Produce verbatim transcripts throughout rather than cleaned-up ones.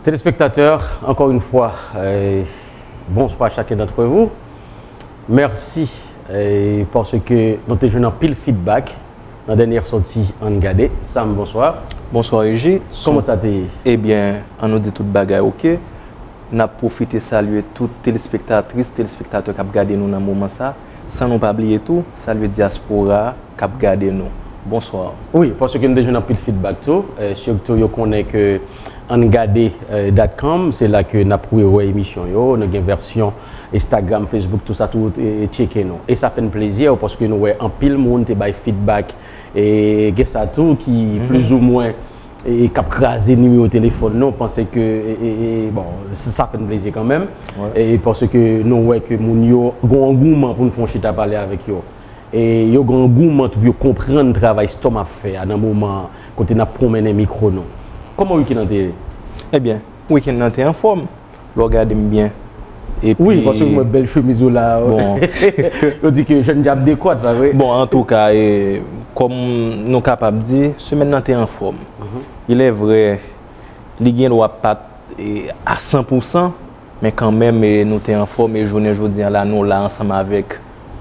Téléspectateurs, encore une fois, euh, bonsoir à chacun d'entre vous. Merci, euh, parce que nou te jwenn anpil feedback nan dènyè sòti Ann Gade. Sam, bonsoir. Bonsoir, Eji. Kòman sa te ye? Ebyen, an nou di tout bagay oke. N ap pwofite salye tout telespektatris, telespektatè k ap gade nou nan moman sa. San nou pa bliye tou, salye dyaspora k ap gade nou. Bonswa. Wi, paske nou te jwenn anpil feedback tou. Eh, sitou yo konnen ke Ann Gade, eh, dot com, se la ke n ap wè emisyon yo, nou gen vèsyon Instagram, Facebook, tout sa, tout, e, e tcheke nou. E sa fè n plezi, paske nou wè anpil moun te bay feedback, e gen sa tou ki plizoumwen, e, k ap kraze nimewo telefòn nou, panse ke, e, e, e, bon, sa, sa fè n plezi kanmenm. E paske nou wè ke moun yo gen yon angouman pou n fè yon chita pale avèk yo. E yo gen angouman tou pou yo konprann travay Storm ap fè a nan moman kote n ap pwomennen mikwo nou. Kòman wikenn nan te ye? Ebyen, wikenn nan te anfòm. Lè w gade m byen. Epi, wi, paske m wè bèl chemiz ou la. Bon. Yo di ke jèn djab dekwat, pa vre? Bon, antouka, e, kòm nou kapab di, semèn nan te anfòm. Il est vrai, li gen dwa pa t, e, a san pou san, men kanmenm, e, nou te anfòm, e jounen jodi a la, nou la ansanm avèk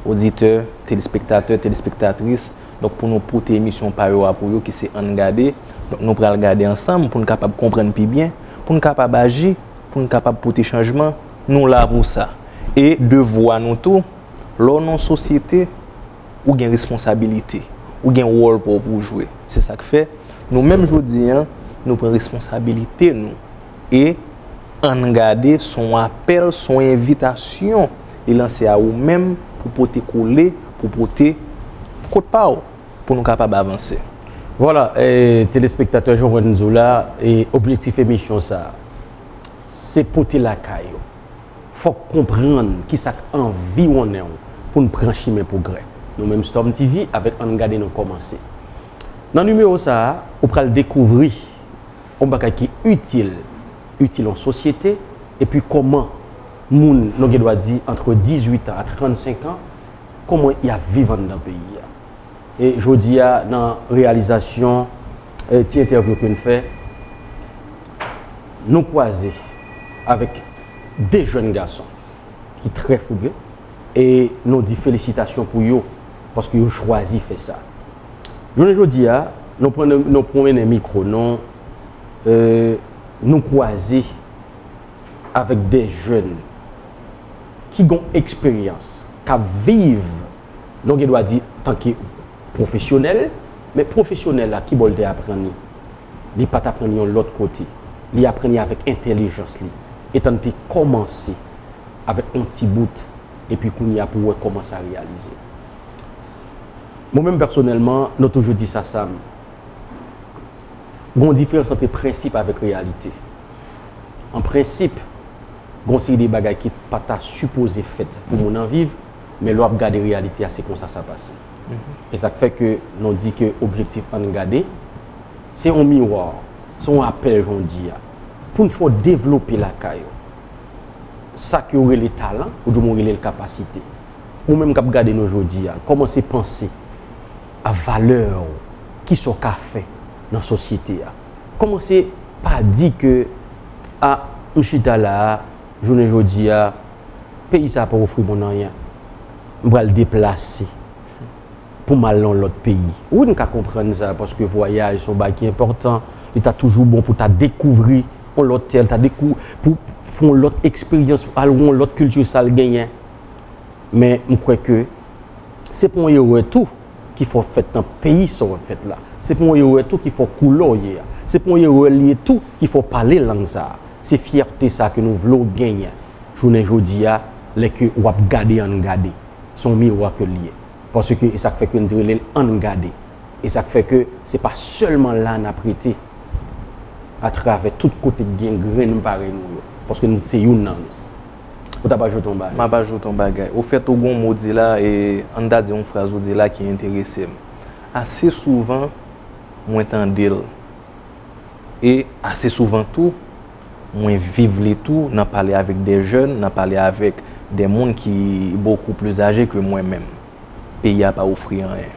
oditè, telespektatè, telespektatris, donk, pou nou pote emisyon pa yo a pou yo, ki se Ann Gade. Donk, nou pral gade ansanm pou n kapab konprann pi byen, pou n kapab aji, pou n kapab pote chanjman. Nou la pou sa. E devwa nou tou, lè w nan yon sosyete, ou gen responsabilite, ou gen wòl pa w pou w jwe. Se sa k fè, nou menm jodi a, nou pran responsabilite nou. E Ann Gade, se yon apèl, se yon envitasyon li lanse a ou menm pou pote kole, pou pote kout pa w, pou nou kapab avanse. Vwala, e, telespektatè, jan w wè n di w la, e objektif emisyon sa a, se pote lakay ou. Fòk konprann kisa k anviwonnen w pou n pran chimen pwogrè. Nou menm Storm T V, avèk Ann Gade nou kòmanse. Nan nimewo sa a, ou pral dekouvri yon bagay ki itil, itil yon sosyete, epi kòman moun, nou gen dwa di, antre dizuit an a trannsenk an, kòman y ap viv anndan peyi a. E jodi a, nan reyalizasyon, e, ti entèvyou ke n fè, nou kwaze avèk de jèn gason ki trè fouge, e nou di felisitasyon pou yo, paske yo chwazi fè sa. Jounen jodi a, nou pran, nou pwomennen mikwo, nou, e, nou kwaze avèk de jèn ki gen eksperyans, k ap viv, nou gen dwa di, antanke pwofesyonèl, men pwofesyonèl la, ki bò l te aprann li? Li pa t aprann li yon lòt kote. Li aprann li avèk entèlijans li. Etan l te kòmanse avèk yon ti bout, epi kounye a pou wè kòman sa reyalize. Mwen menm pèsonèlman, nou toujou di sa, Sam. Gon diferans ant prensip avèk reyalite. An prensip, gon seri de bagay ki pa ta sipoze fèt pou moun nan viv, men lè w ap gade reyalite a, se konsa sa pase. E sa k fè ke nou di ke objektif Ann Gade, se yon miwa, se yon apèl, jan w di a, pou n fè w devlope lakay ou. Sa ke yo rele talan, ou di w rele l kapasite. Ou menm k ap gade nou jodi a, kòmanse panse a valè w, kisa w ka fè nan sosyete a. Kòmanse pa di ke, a, m chita la a, jounen jodi a, peyi sa a pa ofri moun anyen. M pral deplase pou m al nan yon lòt peyi. Wi, n ka konprann sa, paske vwayaj se yon bagay ki enpòtan. Li ta toujou bon pou ta dekouvri yon lòt tè, ta dekou-, pou fè yon lòt eksperyans, al wè yon lòt kilti sa l genyen. Men m kwè ke se pa yon erè tou ki fè w fèt nan peyi sa w ap fèt la. Se pa yon erè tou ki fè w koulè w ye a. Se pa yon erè l ye tou ki fè w pale lang sa a. Se fyète sa ke nou vle w genyen jounen jodi a, lè ke w ap gade Ann Gade. Se yon miwa ke l ye. Paske e sa k fè ke n di rele l Ann Gade. E sa k fè ke se pa sèlman la n ap rete, atravè tout kote k gen grenn parèy nou yo. Paske n se youn nan nou. Ou t ap ajoute yon bagay? M ap ajoute yon bagay. Ofèt, ou gen yon mo di la, e ann ta di yon fraz ou di la ki enterese m. Ase souvan, mwen tande l. E ase souvan tou, mwen viv li tou nan pale avèk de jèn, nan pale avèk de moun ki bokou plis aje ke mwen menm. Peyi a pa ofri anyen.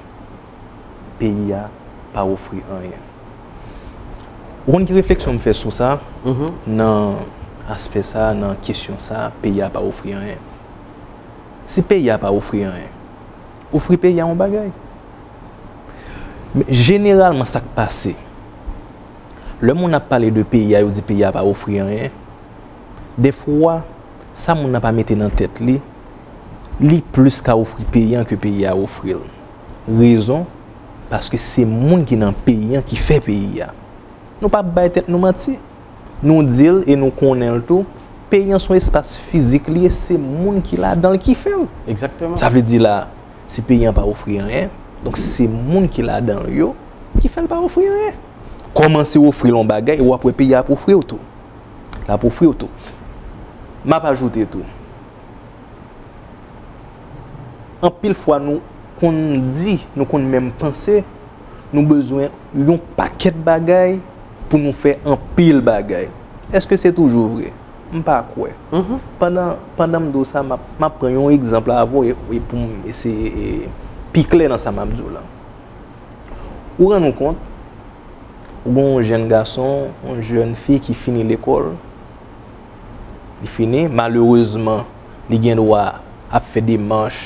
Peyi a pa ofri anyen. Ou konn ki refleksyon m fè sou sa, nan aspè sa, nan kesyon sa, peyi a pa ofri anyen. Si peyi a pa ofri anyen, ofri peyi a yon bagay. Men jeneralman, sa k pase, lè moun ap pale de peyi a, yo di peyi a pa ofri anyen. Dèfwa, sa moun nan pa mete nan tèt li, li plis ka ofri peyi a ke peyi a ofri l. Rezon, paske se moun ki nan peyi a ki fè peyi a. Nou p ap bay tèt nou manti. Nou di l e nou konnen l tou. Peyi a se yon espas fizik li ye, se moun ki ladan l ki fè l. Egzakteman. Sa vle di la, si peyi a pa ofri anyen, donk se moun ki ladan l yo ki fè l pa ofri anyen. Kòmanse ofri l yon bagay, e w ap wè peyi a ap ofri w tou. L ap ofri w tou. M ap ajoute tou, anpil fwa nou konn di, nou konn menm panse, nou bezwen yon pakèt bagay pou nou fè anpil bagay. Èske se toujou vre? M pa kwè. Pandan, pandan m di w sa, m ap, m ap pran yon egzanp avè w e, e pou m eseye, e, pi klè nan sa m ap di w la. Ou rann ou kont, ou gen yon jèn gason, yon jèn fi ki fini lekòl, li fini, malerezman, li gen dwa ap fè demach,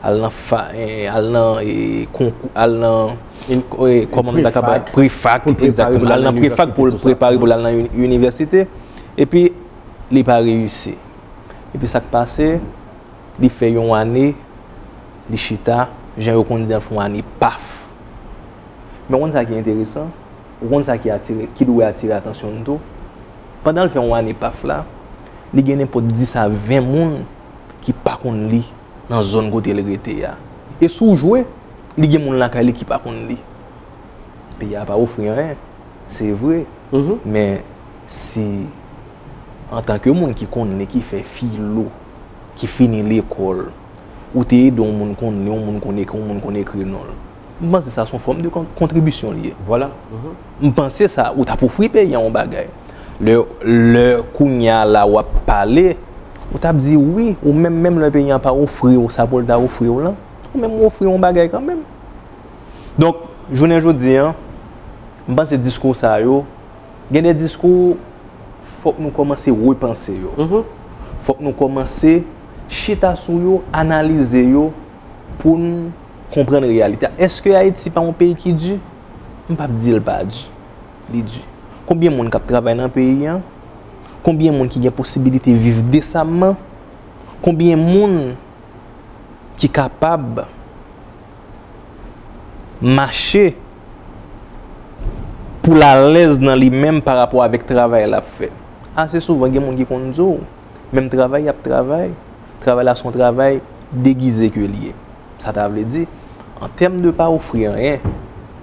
al nan fa, eh, al nan, eh, konkou, al nan, eh, kòman m ta kapab, prefac, egzakteman, al nan prefac pou l prepare pou l al nan inivèsite, epi li pa reyisi. Epi sa k pase, li fè yon ane, li chita, jan yo konn di an fè yon ane paf. Men w konn sa ki enteresan, ou konn sa ki atire, ki dwe atire atansyon n tou? Pandan l fè yon ane paf la, li gen nenpòt dis a ven moun ki pa konn li nan zòn kote l rete a. E si w jwe, li gen moun lakay li ki pa konn li. Peyi a pa ofri anyen, se vre. Men si, antanke moun ki konn li, ki fè filo, ki fini lekòl, ou te ede yon moun konn li, yon moun konn ekri, yon moun konn ekri non l, m panse sa se yon fòm de kon-, kontribisyon li ye. Vwala. M panse sa, ou t ap ofri peyi a yon bagay. Lè, lè kounye a la w ap pale, ou t ap di wi, ou menm, menm lè peyi a pa ofri w sa pou l ta ofri w lan, ou menm ou ofri yon bagay kanmenm. Donk, jounen jodi a, m panse diskou sa yo, gen de diskou, fòk nou kòmanse repanse yo. Fòk nou kòmanse chita sou yo, analize yo, pou n konprann reyalite a. Èske Ayiti pa yon peyi ki di? M p ap di l pa di. Li di. Konbyen moun k ap travay nan peyi a? Konbyen moun ki gen posibilite viv desamman? Konbyen moun ki kapab mache pou l alèz nan li menm pa rapò avèk travay l ap fè? Ase souvan, gen moun ki konn di w, menm travay y ap travay, travay la se yon travay degize ke l ye. Sa ta vle di, an tèm de pa ofri anyen,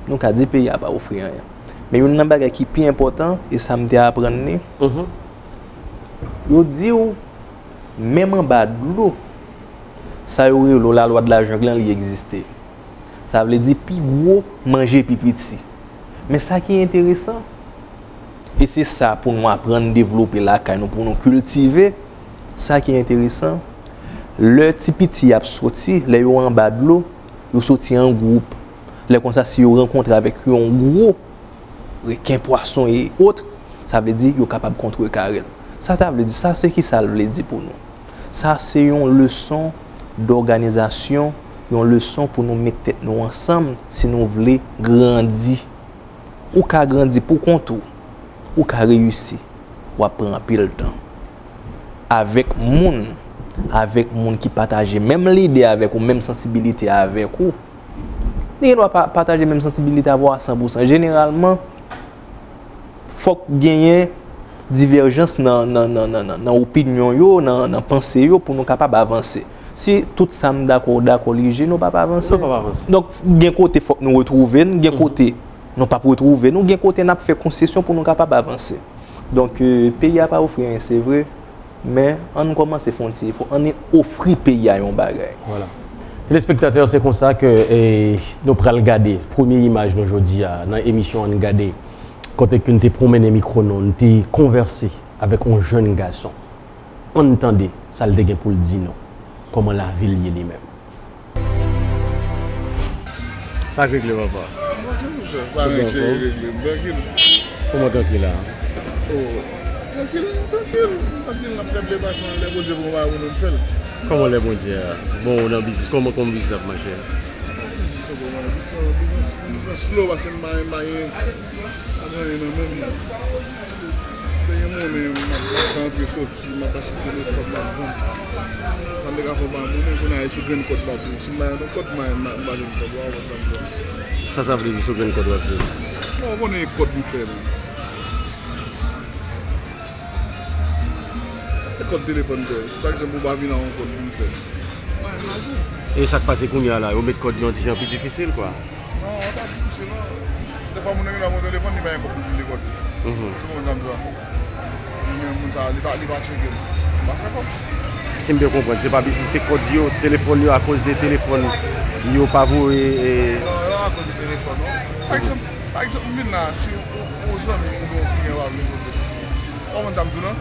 nou ka di peyi a pa ofri anyen. Men youn nan bagay ki pi enpòtan, e sa m te aprann li, yo di w, menm anba dlo, sa yo rele w la loi de la jungle lan, li egziste. Sa vle di pi gwo manje pi piti. Men sa ki enteresan, e se sa pou nou aprann devlope lakay nou, pou nou kiltive, sa ki enteresan, lè ti piti y ap soti, lè yo anba dlo, yo soti an gwoup. Lè konsa, si yo rankontre avèk yon gwo reken, pwason e ot, sa vle di yo kapab kontrekare l. Sa ta vle di, sa se ki sa l vle di pou nou? Sa se yon leson dòganizasyon, yon leson pou nou met tèt nou ansanm si nou vle grandi. Ou ka grandi pou kont ou, ou ka reyisi, w ap pran anpil tan. Avèk moun, avèk moun ki pataje menm lide avèk ou, menm sansibilite avèk ou, li gen dwa pa pataje menm sansibilite avè w a san pou san. Jeneralman, fòk genyen divèjans nan, nan, nan, nan, nan, nan opinyon yo, nan, nan panse yo pou nou kapab avanse. Si tout sa m dakò, w dakò, li je, nou p ap avanse. Nou p ap avanse. Donk, gen kote fòk nou retwouve n, gen kote nou p ap retwouve n, ou gen kote n ap fè konsesyon pou nou kapab avanse. Donk, euh, peyi a pa ofri anyen, se vre, men ann kòmanse fè yon ti efò, ann ofri peyi a yon bagay. Vwala. Telespektatè, se konsa ke, eh, nou pral gade premye imaj nou jodi a nan emisyon Ann Gade, kote ke n te pwomennen mikwo nou, n te konvèse avèk yon jèn gason. Ann tande sa l te gen pou l di nou, kòman lavi l ye li menm. Sa k regle, papa? Sa nèg se regle m trankil. Kòman trankil la? Oh, trankil, trankil, trankil, n ap gade lepasan, lè Bondye pran bagay pou nou, n fè l. Kòman lè Bondye a? Bon, ou nan biznis, kòman, kòman biznis ap mache? Biznis ankò, man, biznis, biznis, biznis slow, paske m pa, m pa gen, m pa gen anyen nan men m. Te gen monnen, m ap, m ap antre soti. Si m ap achte telefòn, m ap vann. Sa m te ka fè w pa monnen, kounye a e sou grenn kòd m ap viv. Si m pa yon kòd, m pa, m pa, m pa jwenn kòb la, w konprann sa. Sa sa vle di sou grenn kòd w ap viv? Bon, w konnen e kòd m fè menm. E kòd telefòn m fè. Si pa egzanp ou pa vin ak yon kòd pou m fè. E sa k pase kounye a la, yo met kòd yo yon ti jan pi difisil, kwa. Non, sa difisil, non. Defwa moun nan gen dwa pran telefòn, li pa gen kòb pou li dekòde. Mhm. Ou konprann sa m di w la? Li menm moun sa, li pa, li pa tcheke m. M pa fè kòb. Si m byen konprann, se pa biznis, se kòd yo, telefòn yo, akoz de telefòn yo pa voye, e. Non, e pa akoz de telefòn, non. Pa egzanp, pa egzanp, m vin la, si yon, yon zanmi oubyen yon kliyan pa vle poze. Ou konprann sa m di w la?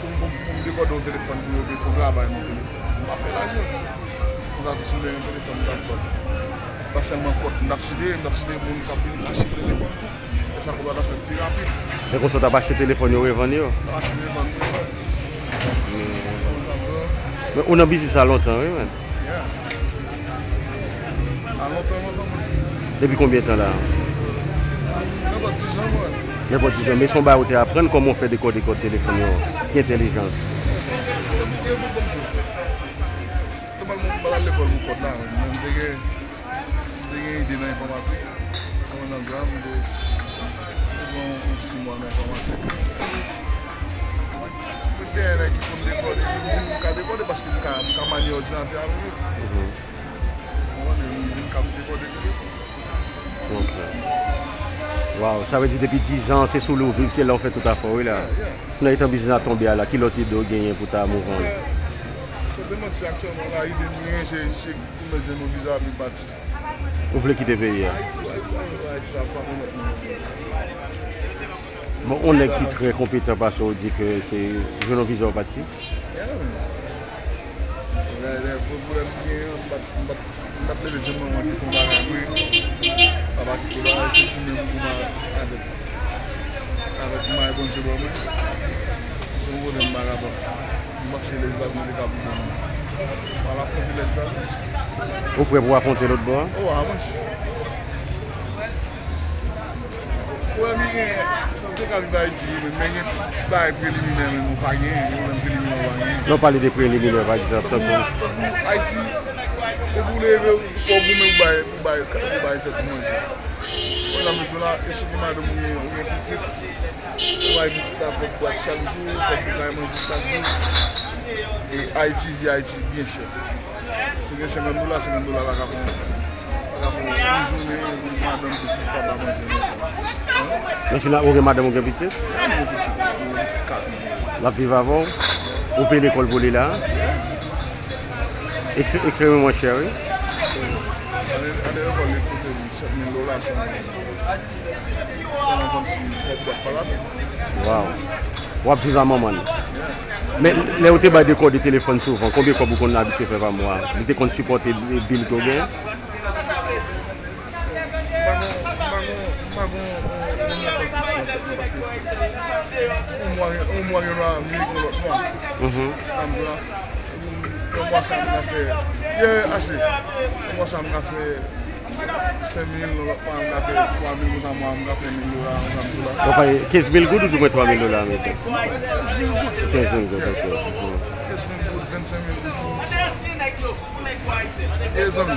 Pou m, pou m, pou m dekòde yon telefòn pou yo, pou travay nan telefòn. M pa fè lajan. Konsa tou si m te gen telefòn, m t ap vann. Pa sèlman kòd, m t ap site, m t ap site moun k ap vin achte telefòn tou. E sa kòb la t ap fèt pi rapid. E konsa w t ap achte telefòn yo, revann yo? M t ap achte telefòn pou yo. Men, men ou nan biznis la lontan, wi, man. Yeah. A lontan, lontan, man. Depi konbyen tan la? Nenpòt diz an, man. Nenpòt diz an. Men se yon bagay ou te aprann kòman w fè dekòde kòd telefòn yo? Ki entèlijans? Yo, yo, yo, yo, yo, yo. Nòmalman, m pa t al lekòl pou kòd la, men m te gen, m te gen ide nan enfòmatik. Kòman nan gram, m te, m te pran yon ti mwa nan enfòmatik. Mwen te gen nèg ki konn dekòde, m vin ka dekòde paske m ka, m ka manye òdinatè a tou. Mhm. Ou konprann, m vin ka dekòde tou. Ok. Waw, sa vle di depi diz an, se sou li w viv, se la w fè tout afè w, wi la. Yeah, yeah. Nan etan biznis la tonbe a la, ki lòt ide w genyen pou ta move on? Se, se te manti aktyèlman la, ide m genyen, se, se pou mwen jwenn yon viza pi pati. Ou vle kite peyi a? Ayiti, Ayiti, Ayiti, sa pa pèmèt mwen. Bon, on nèg ki trè konpetan pase w di ke se jwenn yon viza w pati? Yeah, man. Lè, lè, pou pwoblèm ki genyen an, m pa t, m pa t, m pa t leve jwenn manman ki fè yon bagay vre. Papa ki fè bagay, se ou menm ou goumen avèk, avèk may Bondye ban mwen. Se yon pwoblèm m pa ka pran. M panse lè Etazini te ka pou ban mwen. M al afwonte lè Etazini. Ou prè pou w afwonte lòt bò a? Oh, a mwen. Pwoblèm ki genyen, ou te ka viv Ayiti, wi, men, men gen tout bagay preliminè menm ou pa genyen, gen pwoblèm preliminè ou pa genyen. Lè w pale de preliminè, pa egzanp, tankou, tankou Ayiti, depi w leve, fò w goumen pou bay, pou bay, pou bay tèt ou manje. Konn sa m di w la, e si w gen madanm ou gen, ou gen pitit, ou bay pitit la fòk bwat chak jou, fòk ou bay manje chak jou. E Ayiti, vi Ayiti byen chè. Si w gen senkant dola, senkant dola pa ka fè, pa ka fè yon jounen pou madanm pitit pa ba manje nan kay. Men si w gen madanm, ou gen pitit? Mwen gen pitit, mwen gen kat. L ap viv avè w? Ou peye lekòl pou li la? Ekstre-, ekstrèmeman chè, wi. Ane, ane lekòl li koute m sèt mil dola, sèt mil. Waw. W ap viv a manman l. Men lè ou te bay dekòde telefòn souvan, konbyen kòb ou konn abitye fè pa mwa? Li te konn sipòte bil ke w genyen? M pa gon, m pa gon, m pa gon, yon montan fiks nan tèt mwen, paske yon mwa, yon mwa gen dwa mil yon lòt mwa. Mhm. Sa m di la, yon mwa sa m ka fè, ye, ase, yon mwa sa m ka fè senk mil, yon lòt mwa m ka fè twa mil, konsa mwa m ka fè mil dola, konsa m di la. Ou fè kenz mil goud oubyen twa mil dola ameriken? Kenz mil goud. Kenz mil goud, ok. Mhm. Kenz mil goud, vennsenk mil goud. E zanmi.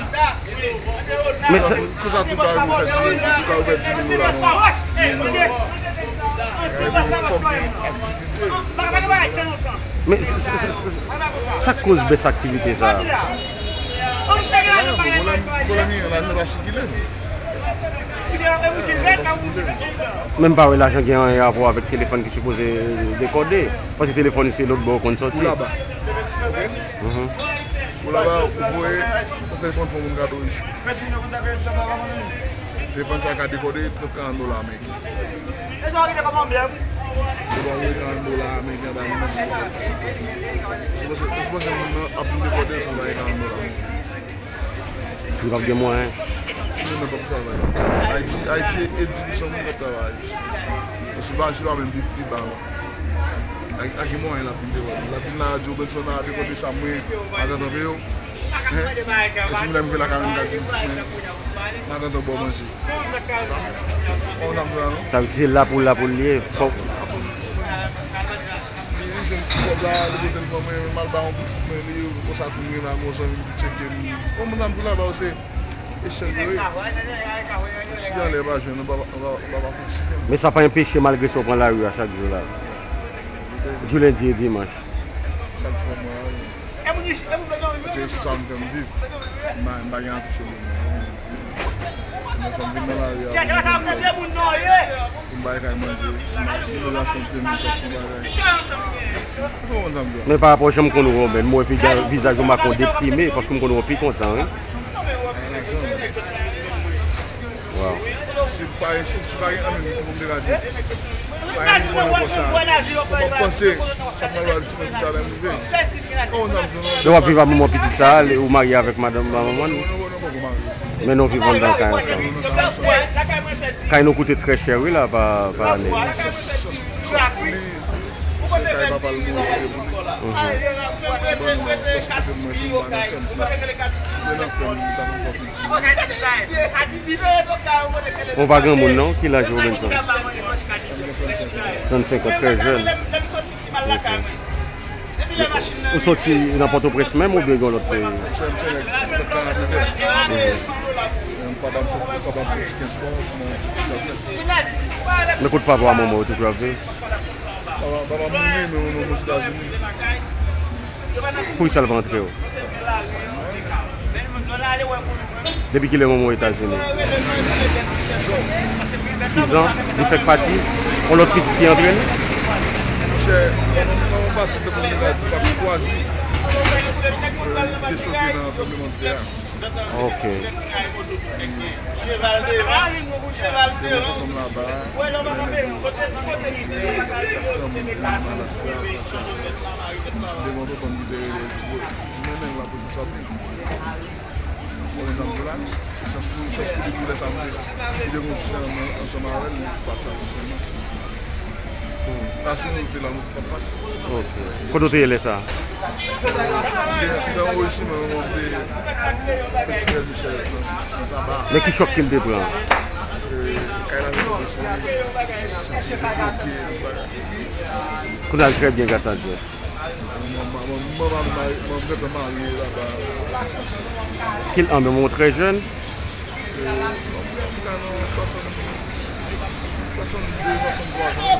Men sa, konsa tout bagay pou fè di mil, tout bagay pou fè di mil dola nan yon mwa. Fòk gen aktivite. Men sa, sa, sa, sa k koz bès aktivite sa a? Pwoblèm, pwoblèm gen, lajan pa sikile. Men m pa wè lajan gen anyen a wè avèk telefòn ki sipoze dekòde. Paske telefòn se lòt bò w konn sòti. Ou laba. Ok? Mhm. Ou laba, ou voye, ou telefòn pou moun gade w isit. Telefòn sa ka dekòde, trant karant dola ameriken. Ou va voye karant dola ameriken ba moun nan. Ou panse, ou panse moun nan ap vin dekòde pou bay karant dola ameriken? Li p ap gen mwayen. Moun nan p ap travay. Ayiti, Ayiti e dis pou san moun k ap travay Ayiti. Baji pa menm pi, pi ba non. Ak, ak gen mwayen l ap vin te wè. L ap vin la di w Benson a te konte sa mwen, madanm tanpe yo. Hein? Epi m lè m rive lakay mwen, m ka di, men, madanm tanpe w manje. Ou nan vre non? Sa vle di se la pou la pou l ye. Fòk. Li, li jwenn ti kòb la, li pote l ban mwen, m al ba yon pitit mwen li, konsa tou m gen la, gon zanmi m ki tcheke m. Bon, madanm tanpe w la ba w se. Echèk yo ye. Si anlè pa jwenn, nou pa, pa, pa, pa fè sistèm. Men sa pa enpeche malgre sa w pran lari a chak jou la. Jou lendi e dimanch. Chak jou mwen la, wi. Se sa m fè m viv. M pa, m pa gen anpil sou mwen. Mwen fè m vin nan lari a pou m bay kay manje, si m ap, si relasyon teni, kèk bagay. Ou konprann sa m di w la? Men pa rapò jan m konn ou, Roben, m wè vizaj, vizaj ou m pa konn deprime, paske m konn ou pi kontan, wi. Waw. Si pa, si, si pa gen anyen pou m te ka di. Pa gen moun konnen konsa. Kòman w panse sa pral wè l si mwen talè m rive? Kòman w ap di non? Lè w ap viv ak manman pitit sa a, ou marye avèk madanm manman l? Non, non, non, non, poko marye. Men nou viv anndan kay ansanm. Kay nou koute trè chè wi la pa, pa ane. Li, se kay papa l mwen kite pou li. Mhm. Bon, non, paske kote mwen, se m pa nan fèm, se m nan fèm, m ta pran kòb li. Ou pa granmoun non, ki laj ou Robenson? Trannsenk an, trè jèn. Ok. Ou soti nan Pòtoprens menm oubyen gen yon lòt peyi? Men kote papa w manman w toujou ap viv? Poukisa l pa antre w? Depi kilè manman w Etazini? Sizan, li fèk pati? Yon lòt pitit ki antre l? Monchè, manman m pase depi m te chwazi, euh, te sove nan tranblemanntè a. Ok. Devan tonton m ki te rele, di, men nèg la pou sòti. Ou konprann sa m di w la? Se chans pou, chans pou li pou lè sa m te, li te gon ti jan ansanm avè l, li pati avè l sèlman. Hmm. Sa si nou te la, nou t ap pati. Ok. Kote w te ye lè sa a? M te, m te anrejistre mwen, mwen te fè ti rèv Michel nan, nan Taba. Men ki chòk ke l te pran? E, kay la te bloke, ti bloke, bagay. Kounye a l trè byen, gras a Dye. Mwen, mwen, mwen, mwen, mwen, mwen gentan marye laba. Kèl an, men w trè jèn? E, mwen, mwen, mwen, nan swasannde, swasanntwa tan.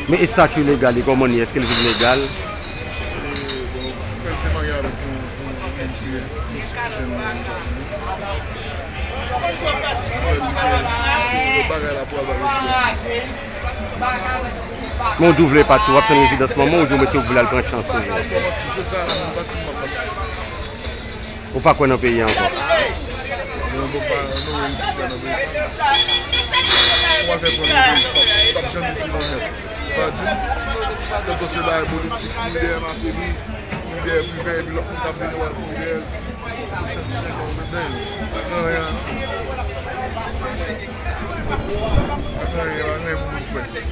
Men estati legal li, kòman li ye? Èske l vin legal? E, bon, mwen te marye avèk yon, yon, yon mesye, yon jèn moun. Mwen, li te, bagay la pou al ba yo. Men w di w vle pati, w ap tann rezidans manman w, ou di w mete w vle al pran chans ou. Ou pa kwè nan peyi a ankò?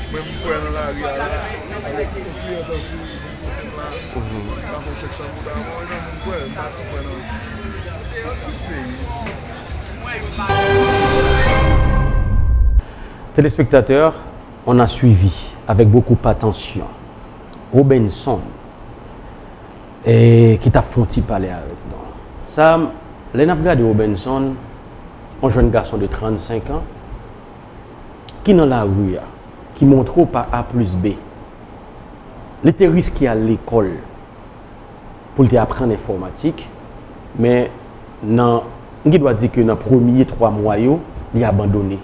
Mwen, m kwè nan lari a la, avèk konfyans, tankou, mhm, pa fè chèk sa pou ta, mwen, m kwè, m pa kwè nan peyi. Téléspectateurs, on a suivi avec beaucoup attention Robenson, eh, ki t ap fè yon ti pale avèk nou. Sa, lè n ap gade Robenson, yon jèn gason de trannsenk an, ki nan lari a, ki montre w pa A plis B. Li te riske al lekòl pou l te aprann enfòmatik, men nan, m gen dwa di ke nan premye twa mwa yo, li abandone.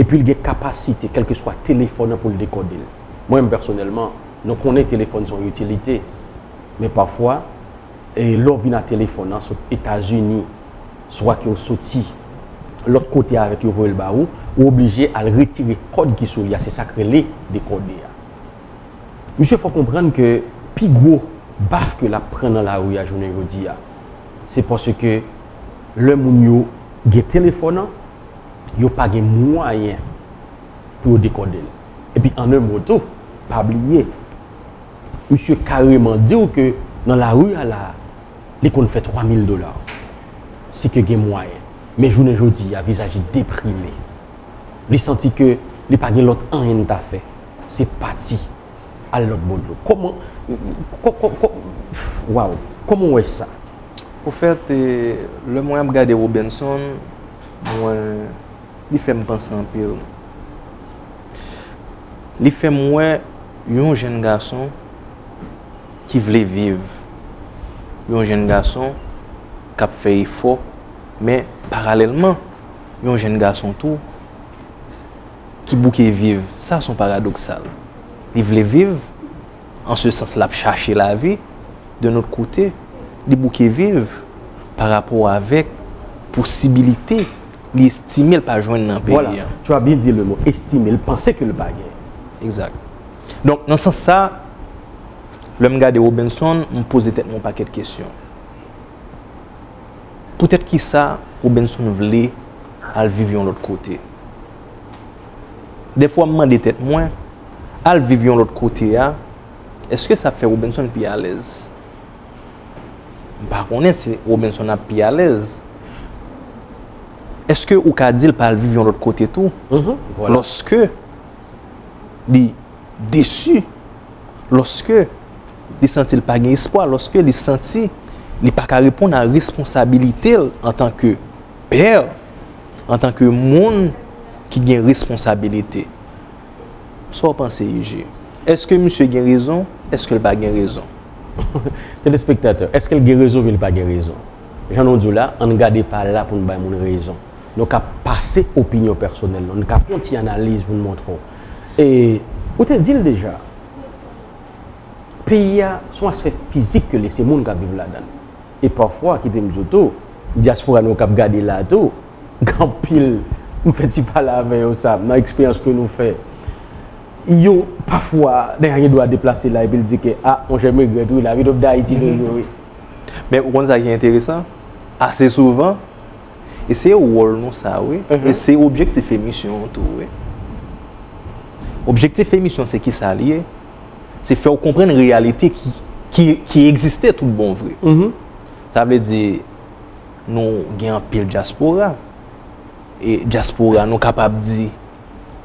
Epi l gen kapasite, kèlkeswa telefòn nan, pou l dekòde l. Mwen menm pèsonèlman, nou konnen telefòn se yon itilite, men pafwa, e lè w vin a telefòn nan, sot Etazini, swa ke w soti lòt kote avèk yo voye l ba ou, ou oblije al retire kòd ki sou li a, se sa k rele dekòde a. Misye fè w konprann ke pi gwo baf ke l ap pran nan lari a jounen jodi a, se paske lè moun yo gen telefòn nan, yo pa gen mwayen pou yo dekòde l. E Epi an en mo tou, pa bliye, misye kareman di w ke nan lari a la, li konn fè twa mil dola. Si ke gen mwayen. Men jounen jodi a, vizaj li deprime. Li santi ke li pa gen lòt anyen l ta fè. Se pati al lòt bò dlo. Kòman, kò, kò, kò, waw, kòman w wè sa? Ofèt, e, lè mwen ap gade Robenson, mwen, li fè m panse anpil. Li fè m wè yon jèn gason ki vle viv, yon jèn gason k ap fè efò, men paralèlman, yon jèn gason tou ki bouke viv. Sa se yon paradoksal. Li vle viv, an se sans, l ap chache lavi, de nòt kote, li bouke viv pa rapò avèk posibilite li estime l pa jwenn nan peyi an. Voilà, tu as bien dit le mot, estime, l panse ke l pa gen. Egzak. Donk, nan sans sa, lè m gade Robenson, m poze tèt mwen yon pakèt kesyon. Poutèt kisa Robenson vle al viv yon lòt kote? Dèfwa m mande tèt mwen, al viv yon lòt kote a, èske sa ap fè Robenson pi alèz? M pa konnen si Robenson ap pi alèz. Èske ou ka di l pa al viv yon lòt kote tou? Mhm, voilà. Lòske li desi, lòske li santi l pa gen espwa, lòske li santi li pa ka reponn a responsabilite l antanke pè, antanke moun ki gen responsabilite. Sa w panse, I G? Èske misye gen rezon? Èske l pa gen rezon? Telespektatè, èske l gen rezon oubyen l pa gen rezon? Jan nou di w la, ann gade pa la pou n bay moun rezon. Nou ka pase opinyon pèsonèl nou, nou ka fè yon ti analiz pou n montre w. E ou te di l deja, peyi a se yon aspè fizik ke l ye, se moun k ap viv ladan l. E pafwa, kite m di w tou, dyaspora nou k ap gade la tou, gen anpil, m fè ti pale avè yo sa, nan eksperyans ke nou fè. Yo, pafwa, nèg la gen dwa deplase la epi l di ke, a, monchè, m regrèt wi, lavi top Dayiti toujou wi. Men ou konn sa ki enteresan? Ase souvan, e se wòl nou sa wi, e se objektif emisyon an tou wi. Objektif emisyon se kisa li ye? Se fè w konprann reyalite ki, ki, ki egziste tout bon vre. Sa vle di, nou gen anpil dyaspora. E dyaspora, nou kapab di,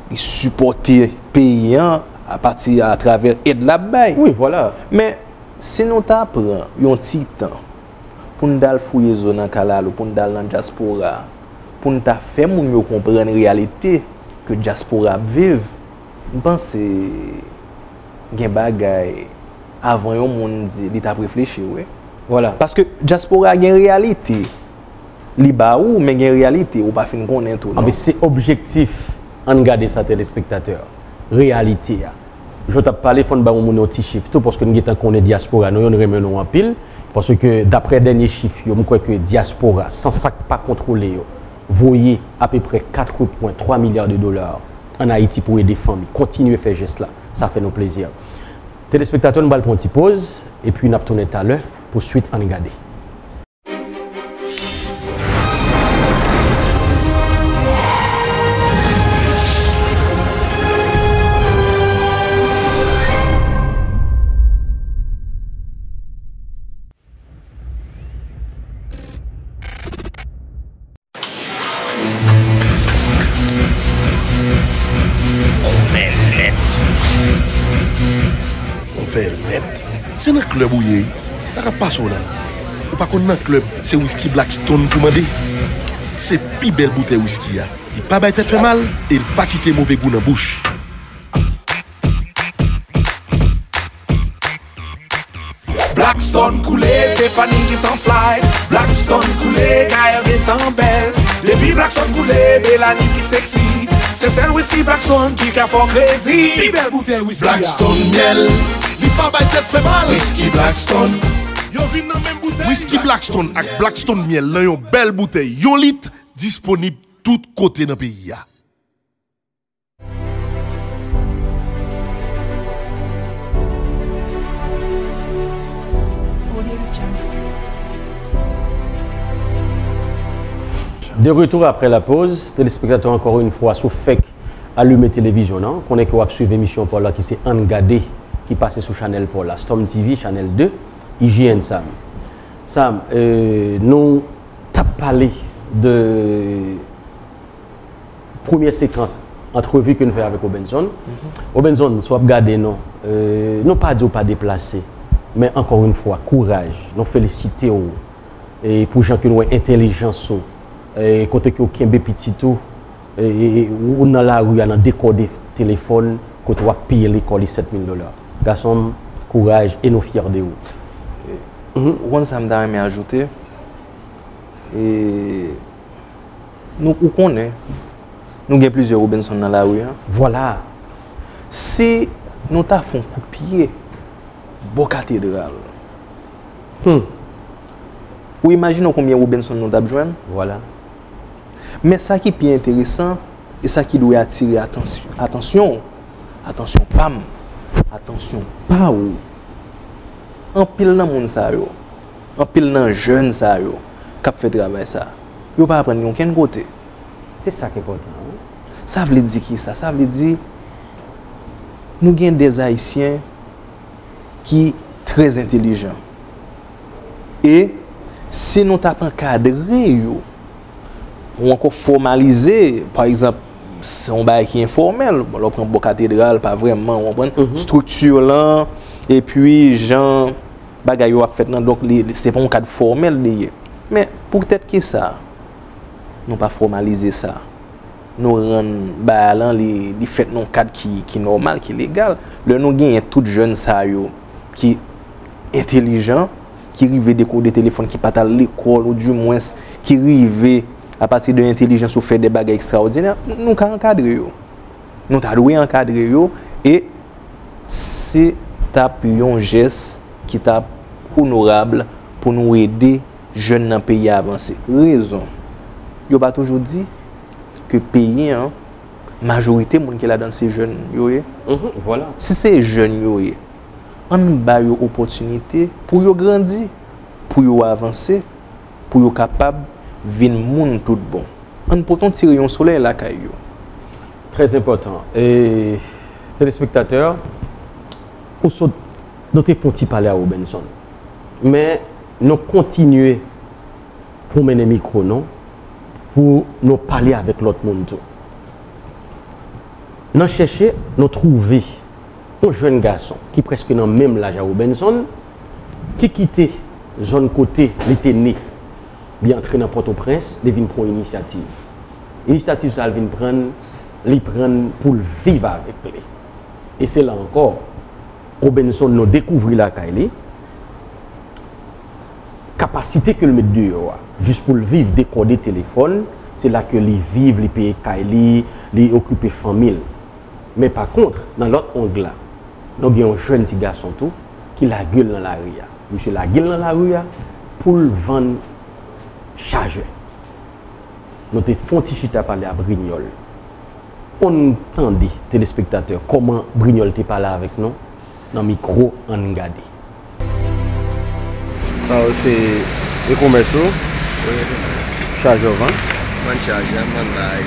li sipòte peyi an apati atravè èd l ap bay. Wi, vwala. Men, si nou ta pran yon ti tan pou n t al fouye zo nan kalalou, pou n t al nan dyaspora, pou n ta fè moun yo konprann reyalite ke dyaspora ap viv, m panse gen bagay avan yon moun di li t ap reflechi, wi. Vwala. Paske dyaspora gen reyalite. Li ba ou, men gen reyalite ou pa fin konnen tou, non? Anben, se objektif, ann gade sa, telespektatè. Reyalite a. Jan w t ap pale, fò n ba yon moun yon ti chif tou, paske n gentan konnen dyaspora nou yo, n renmen nou anpil, paske daprè dènye chif yo, m kwè ke dyaspora, san sa k pa kontwole yo, voye apeprè kat pwen twa milya de dola ann Ayiti pou ede fanmi. Kontinye fè jès la, sa fè nou plezi. Telespektatè, nou pral pran yon ti poz, epi n ap tounen talè pou swit Ann Gade. Konfèlèt. Se nan klèb ou ye, sa k ap pase w la? Ou pa konn nan klèb, se wiski Blackstone pou mande. Se pi bèl boutèy wiski a. Li pa bay tèt fè mal e l pa kite move gou nan bouch. Blackstone koule, Stéphanie gentan fly. Blackstone koule, Gaëlle gentan bèl. Depi Blackstone koule, Belanie pi sexy. Se sèl wiski Blackstone ki ka fè w crazy. Pi bèl boutèy wiski a. Blackstone myèl. Li pa bay tèt fè mal. Wiski Blackstone. Yo vin nan menm boutèy. Wiski Blackstone ak Blackstone myèl nan yon bèl boutèy yon lit, disponib tout kote nan peyi a. De retour après la pause, téléspectateurs, encore une fois, sou Fèk alime televizyon nan, konnen ke w ap swiv emisyon pa w la ki se Ann Gade, ki pase sou chanèl pa w la, Storm T V, chanèl de, I G N Sam. Sam, eh, nou t ap pale de premyè sekans antrevi ke n fè avèk Obenson. Obenson, si w ap gade nou, eh, nou pa di w pa deplase, men ankò yon fwa, kouraj, nou felisite w, e pou jan ke n wè entèlijans ou, e kote ke w kenbe pitit ou, e, e, e ou nan lari a, nan dekòde telefòn, kote w ap peye lekòl li sèt mil dola. Gason m, kouraj e nou fyè de ou. Mhm. Ou konn sa m ta renmen ajoute? E nou, ou konnen, nou gen plizyè Obenson nan lari a. Vwala. Si nou ta fè yon kout pye bò katedral, hmm, ou imajine w konbyen Obenson nou t ap jwenn? Vwala. Men sa ki pi enteresan, e sa ki dwe atire atansy-, atansyon w, atansyon pa m, atansyon pa ou, anpil nan moun sa yo, anpil nan jèn sa yo k ap fè travay sa, yo pa aprann yo okenn kote. Se sa k enpòtan, wi. Sa vle di kisa? Sa vle di nou gen dè Ayisyen ki trè entèlijan. E si nou t ap ankadre yo, ou ankò fòmalize, pa egzanp, se yon bagay ki enfòmèl, bon, lè w pran bò katedral, pa vrèman, ou konprann, mhm, estrikti lan, epi jan bagay yo ap fèt lan, donk, li, li, se pa yon kad fòmèl li ye. Men, poutèt ki sa, nou pa fòmalize sa? Nou rann bagay lan, li, li fèt nan yon kad ki, ki nòmal, ki legal. Lè nou genyen tout jèn sa yo ki entèlijan, ki rive dekode telefòn, ki pa t al lekòl, oudimwens, ki rive, apati de entèlijans yo, fè de bagay ekstraòdinè, n-, nou ka ankadre yo. Nou ta dwe ankadre yo, e se t ap yon jès ki t ap onorab pou nou ede jèn nan peyi a avanse. Rezon, yo pa toujou di ke peyi an, majorite moun ki ladan l se jèn yo ye? Mhm, vwala. Si se jèn yo ye, ann ba yo opòtinite pou yo grandi, pou yo avanse, pou yo kapab vin moun tout bon. Ann pote yon ti reyon solèy lakay yo. Trè enpòtan. E, telespektatè, ou sot, nou te fè yon ti pale a Obenson. Men, nou kontinye pwomennen mikwo nou pou nou pale avèk lòt moun tou. Nan chèche, nou twouve yon jèn gason ki prèske nan menm laj a Obenson, ki kite zòn kote li te ne, li antre nan Pòtoprens, li vin pran yon inisyativ. Inisyativ sa a, li vin pran, li pran pou l viv avèk li. E se la ankò, Obenson, nou dekouvri lakay li, kapasite ke l met deyò a, jis pou l viv, dekòde telefòn, se la ke li viv, li peye kay li, li okipe fanmi l. Men pa kont, nan lòt ang la, nou gen yon jèn ti gason tou ki lage l nan lari a. Misye lage l nan lari a pou l vann chajè. Nou te fè yon ti chita pale a Brignol. Ann tande, telespektatè, kòman Brignol te pale avèk nou nan mikwo Ann Gade. Sa yo se e komès ou? Wi, e komès. Chajè w vann? M vann chajè, m vann bagay,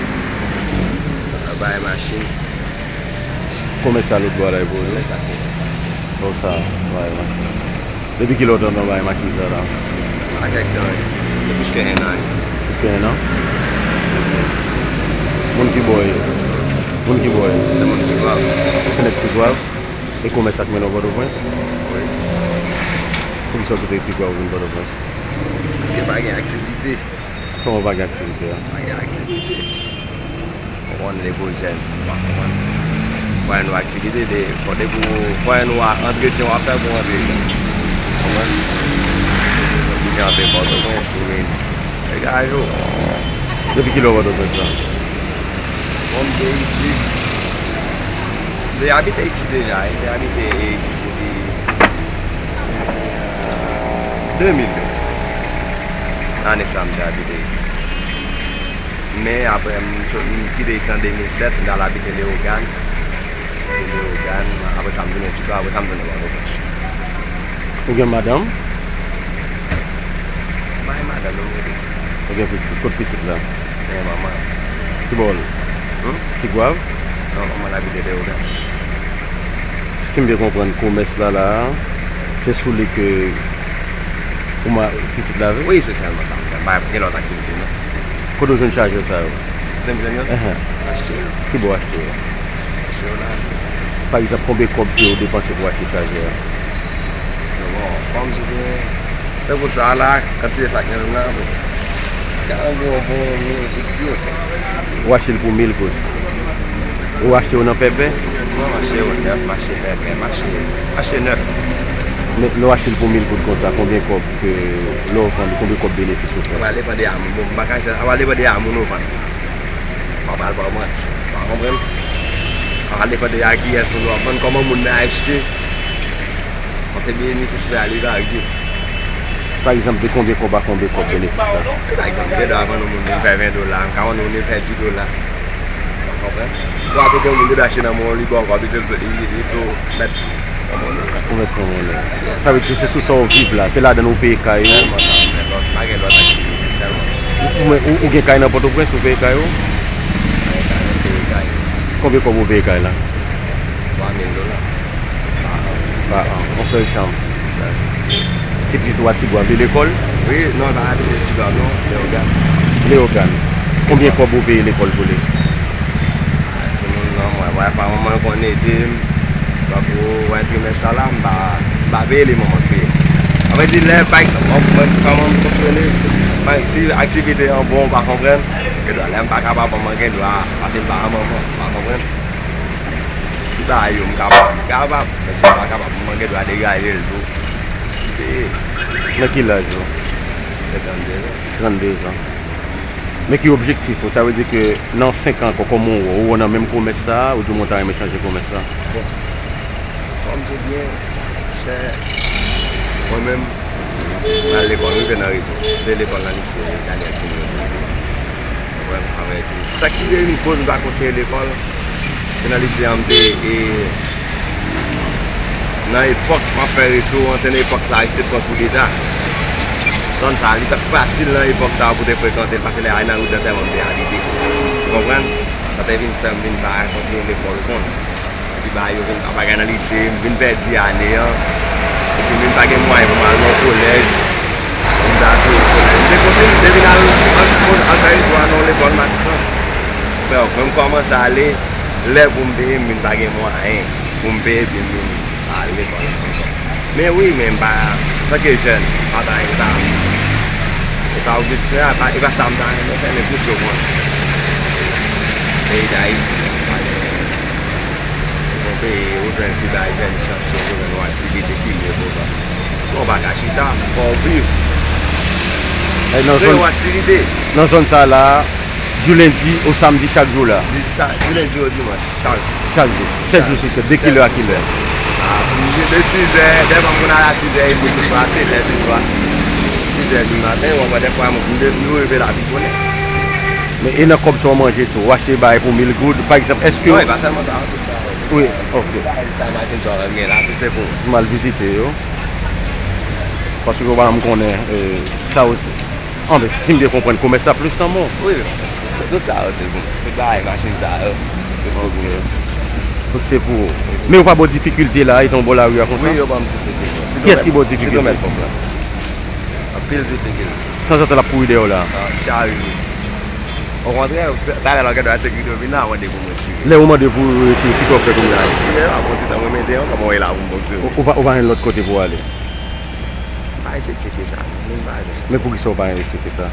bagay machin. Komès sa lòt bò a la e pou ou? Komès sa se. Bon, sa, bagay machin. Depi kilè w t ap nan bagay machin sa la? A kèk tan, wi. Plis ke en an, wi. Plis ke en an? Moun ki bò w ye? Moun ki bò w ye? Se moun Tigwav. Se nèg Tigwav? E komès sa k mennen w Pòtoprens? Wi. Poukisa w kite Tigwav vin Pòtoprens? Paske pa gen aktivite. Kòman pa gen aktivite a? Pa gen aktivite. Ou konn, depi w jèn, ou pa konprann. Fò gen yon aktivite, de, fò depi w, fò gen yon antretyen w ap fè pou w antre. Konprann? Ou byen antre Pòtoprens, ou vin degaje w. Depi kilè w Pòtoprens la? Bon, m te isit. M te abite isit deja, m te abite isit depi de mil. Ane sa m te abite isit. Men apre, m sot, m kite isit an de mil sèt, m t al abite Leyogàn. Leyogàn, apre sa, m tounen Tigwav, apre sa, m tounen Pòtoprens. Ou gen madanm? M pa gen madanm, non, m rete. Ou gen pitit? Kot pitit la? M gen manman. Ki bò l? Hmm? Tigwav? Non, mwen abite Leyogàn. Si m byen konprann, komès la la a, se sou li ke ou ma pitit la vin? Wi, se sèlman sa. M pa gen lòt aktivite, non. Kote w jwenn chajè sa yo? Kote m jwenn yo? Ahan. Achte yo. Ki bò w achte yo? Achte yo la. Pa egzanp, konbyen kòb ke w depanse pou w achte chajè a? Bon, kòm se te, se pou sa la, kantite sa k gen menm nan, bon. Ka anviwon bon mil goud pye. Ou achte l pou mil goud. Ou achte yo nan pèpè? Non, m achte yo nèf, m achte pèpè, m achte, m achte nèf. Men lè w achte l pou mil goud konsa, konbyen kòb ke lè w vann, konbyen kòb benefis ou fè? Sa va depann de a moun, bon, m pa ka, sa va depann de a moun ou vann. Ou pa pral pran mwen. Ou pa konprann? Sa va depann de a kiyès moun w ap vann, kòman moun nan achte. Paske benefis la, li varye. Pa egzanp, de konbyen kòb a konbyen kòb benefis la? Pa egzanp, m gen dwa vann yon moun, vin fè ven dola, m ka vann yon moun, vin fè dis dola. Ou konprann? Ou ap ede yon moun, li achte nan men w, li ba w, ou ap ede l, li, li tou mèt. Ou mèt pran monnen. Sa vle di se sou sa w viv la, se ladan ou peye kay ou. Sèlman sa, m fè lòt, m pa gen lòt aktivite, sèlman. Ou, ou, ou gen kay nan Pòtoprens, ou peye kay ou? Mwen gen kay, mwen peye kay. Konbyen kòb ou peye kay la? Twa mil dola. Pa an. Pa an. Yon sèl chanm. Ti pitit ou a Tigwav, li lekòl? Wi, non, pa abite Tigwav, non, Leyogàn. Leyogàn. Konbyen kòb ou peye lekòl pou li? Timoun nan, mwen, mwen, pa manman l konn ede m. Tankou, wè, trimès sa la, m pa, m pa peye li, manman k peye. Sa vle di, lè, pa egzanp, mwen, mwen, kòman m fonksyone, pa, si aktivite an bon, ou pa konprann, gen dwa, lè m pa kapab, manman gen dwa pase m ba manman, ou pa konprann? Si bagay yo, m kapab, m kapab, men si m pa kapab, manman gen dwa degaje l tou. Peye. Nan ki laj ou? Senkanndezan. Trannde zan. Men ki objektif ou? Sa vle di ke nan senk an ankò, kòman ou wè? Ou wè w nan menm komès sa a, oubyen w ta renmen chanje komès la? Bon, kòm se byen, se mwen menm, m al lekòl, m rive nan rezo. Se lekòl nan lise Daniel Kimio. Mwen, avèk sa ki te vin koz m pa kontinye lekòl, se nan lise an m te, e, nan epòk m ap fè reto an, se nan epòk sa a, se te pran koudeta. Zòn sa a, li t ap fasil nan epòk sa a pou te frekante l, paske lè a nan wout nan sèlman m te abite. Ou konprann? Sa te vin fè m vin pa kontinye lekòl, ou konn. Epi bagay yo vin, bagay nan lise, m vin pèdi ane an. Epi m vin pa gen mwayen pou m al nan kolèj. M ta tou kolèj. M te kontinye, m te vin al, al, al fè etid nan yon lekòl Matisan. Brèf, mwen m kòmanse ale, lè pou m peye, m vin pa gen mwayen pou m peye, epi m vin al lekòl ankò. Men wi, men m pa, antanke jèn, m pa ta, e pa, e pa objektif, e pa, e pa sa m ta renmen fè, men plis yo konn. Peyi Dayiti, pa gen, se yon peyi, ou jwenn ki bay jèn chans yo, pou jwenn yon aktivite ki lye pou sa. Sinon, ou pa ka chita, fò w viv. Kreye yon aktivite. Nan zòn sa la, di lendi o samdi, chak jou la? Di sa, di lendi o dimanch. Chak jou. Chak jou. Sèt jou sou sèt. De kilè a kilè? A, m leve sizè, dèfwa m konn ale a sizè edmi sou swa, setè sou swa. Sizè di maten, ou konprann, dèfwa m, m de-, m rive la pi bonè. Men, e nan kòb sa w manje tou, w achte bagay pou mil goud, pa egzanp, èske... Non, e pa sèlman sa, tout sa. Wi, ok. Tout bagay sa, machin sa, m gen la, tout se pou m al vizite yo. Paske ou pa janm konnen, e, sa yo. Anben, si m byen konprann, komès la plis nan men w. Wi, tout sa yo se pou mwen. Tout bagay, machin sa yo, se pou mwen. Tout se pou ou. Men yo pa ba w difikilte la, etan w bò lari a konsa? Wi, yo ban m tout difikilte. Kiyès ki ba w difikilte? Pito mèt pòp la. Anpil difikilte. Tanzantan l ap kouri dèyè w la? A, chari wi. Okontrè, talè la, w gen dwa sekirite yo vin la, mande pou mwen tire. Lè yo mande pou w retire, kisa w fè kounye a? Tire la, bon, ti tan mwen mete yon, kòman w wè la pou m fonksyone? Ou, ou pa, ou pa gen lòt kote pou w ale? M pa envestise sa, moun pa gen. Men poukisa w pa envestise sa?